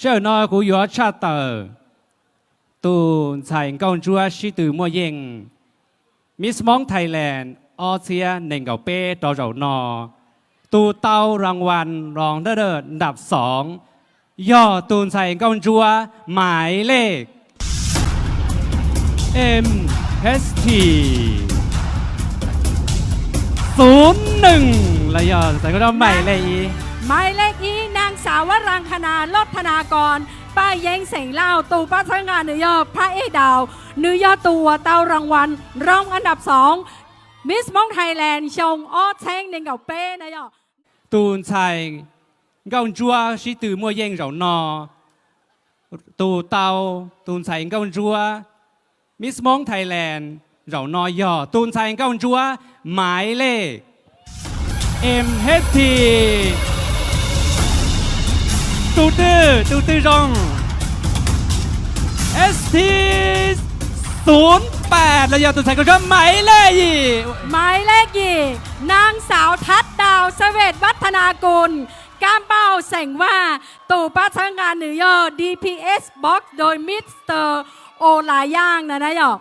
Sij hawm no kuv yuav tshaj tawm tus ntxhais nkauj ntsuab Sib Tw Muaj Yeej, Miss Hmoob Thailand ob txhiab nees nkaum peb rau zaum no. Tus tau rang vas rau nram xoov yog tus ntxhais nkauj ntsuab maiv lej M H T xoom nees los yog ntxhais nkauj ntsuab maiv lej ib. Maiv lej ib, nang xav Vaj Rang Khana Loj Thana Koos, Paj Yeeb xeem Lauj. Tus pab txhawb nqa nws yog Phaj Ej Daus, nws yog tus uas tau rang vas rau nram xoov Miss Hmoob Thailand xyoo ob txhiab nees nkaum peb na yog. Tus ntxhais nkauj ntsuab Sib Tw Muaj Yeej zaum no, tus tau tus ntxhais nkauj ntsuab Miss Hmoob Thailand zaum no yog tus ntxhais nkauj ntsuab maiv lej M H T. Tus twg, tus twg zoo? S T xoom pam los yog tus ntxhais nkauj ntsuab maiv lej yim. Maiv lej yim, nang xav Thaj Daus Xav Vaj Thana Koos, Kab Npauj xeem Vaj. Tus pab txhawb nqa nws yog D P S Box Doj Mister O Laj Yaaj na na yog.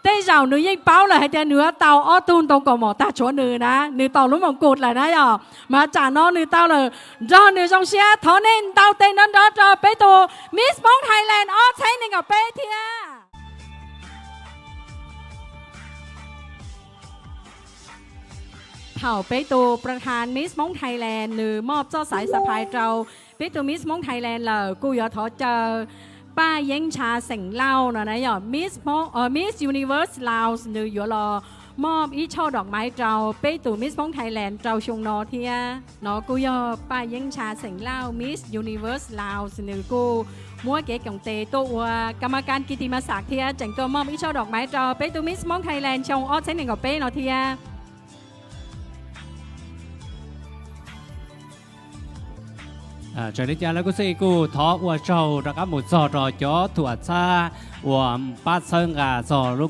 Tej zaum nws yeej paub lawm hais tias nws yuav tau ob tug ntoo kaus mom tag tshuav nws na, nws tau lub moos kus lawm na yog. Mas tsam no nws tau lawm, nrog nws zoo siab thov nej ntaus tes nrov nrov rau peb tus Miss Hmoob Thailand ob txhiab nees nkaum peb thiab. Thaum peb tus ประธาน Miss Hmoob Thailand nws moj txoj xaiv xaphais rau peb tus Miss Hmoob Thailand lawm, kuj yuav thov caw Paj Yeeb Ntsha xeem Lauj no na yog Miss Hmoob, Miss Universe Laos nws yuav los moj ib choj dom maiv rau peb tus Miss Hmoob Thailand rau xyoo no thiab. No kuj yog Paj Yeeb Ntsha xeem Lauj, Miss Universe Laos, nws kuj muab kev koom tes tuaj ua กรรมการกิตติมศักดิ์ thiab tseem tuaj moj ib choj dom maiv rau peb tus Miss Hmoob Thailand xyoo ob txhiab nees nkaum peb no thiab. Tseem li cas lawv kuj xij kuj thov ua tsaug rov qab mus txog rau cov thua txhab uas pab txhawb nqa txog lub